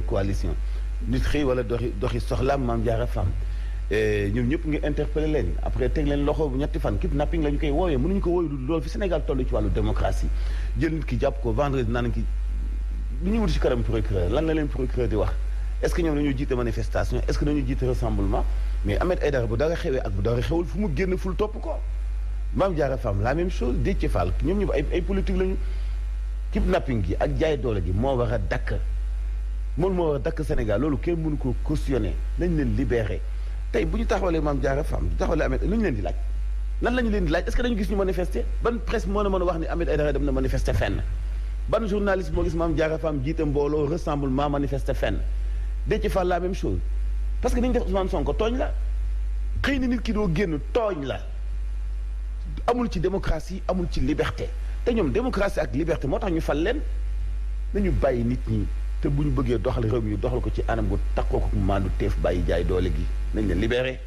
coalition nit xëy wala doxi soxlaam Mame Diarra Fam ñoom ñëpp ngi interpellé leen après teg leen loxo bu ñetti fan kidnapping la ñu koy woowee mënuñu ko wooyu loolu fi Sénégal toll ci wàllu démocratie jël nit ki jàpp ko vendredi naan ki lu ñu wut ci kanam procureur lan la leen procureur di wax est-ce que ñoom dañoo jiite manifestation est-ce que dañoo jiite rassemblement mais Ahmed Aïdara bu dara xewee ak bu dara xewul fu mu génn ful topp ko Mame Diarra Fam la même chose Déthié Fall ñoom ñëpp ay politique lañu kidnapping gi ak jaay doole gi moo war a dakk moom moo war a dakk Sénégal loolu kenn mënu ko cautionner nañ leen libéré tey bu ñu taxawalee Mame Diarra Fam du taxawalee Ahmed lu ñu leen di laaj lan la ñu leen di laaj est-ce que dañu gis ñu manifester ban presse moo na mën a wax ni Ahmed Aïdara dem na manifester fenn ban journaliste moo gis Mame Diarra Fam jiite mbooloo rassemblement manifester fenn Déthié Fall la même chose parce que ni ñu def Ousmane Sonko tooñ la xëy na nit ki doo génn tooñ la amul ci démocratie amul ci liberté te ñoom démocratie ak liberté moo tax ñu fal leen nañu bàyyi nit ñi te bu ñu bëggee doxal réew mi ñu doxal ko ci anam gu takkoo ko maandu teef bàyyi jaay doole gi nañ leen libéré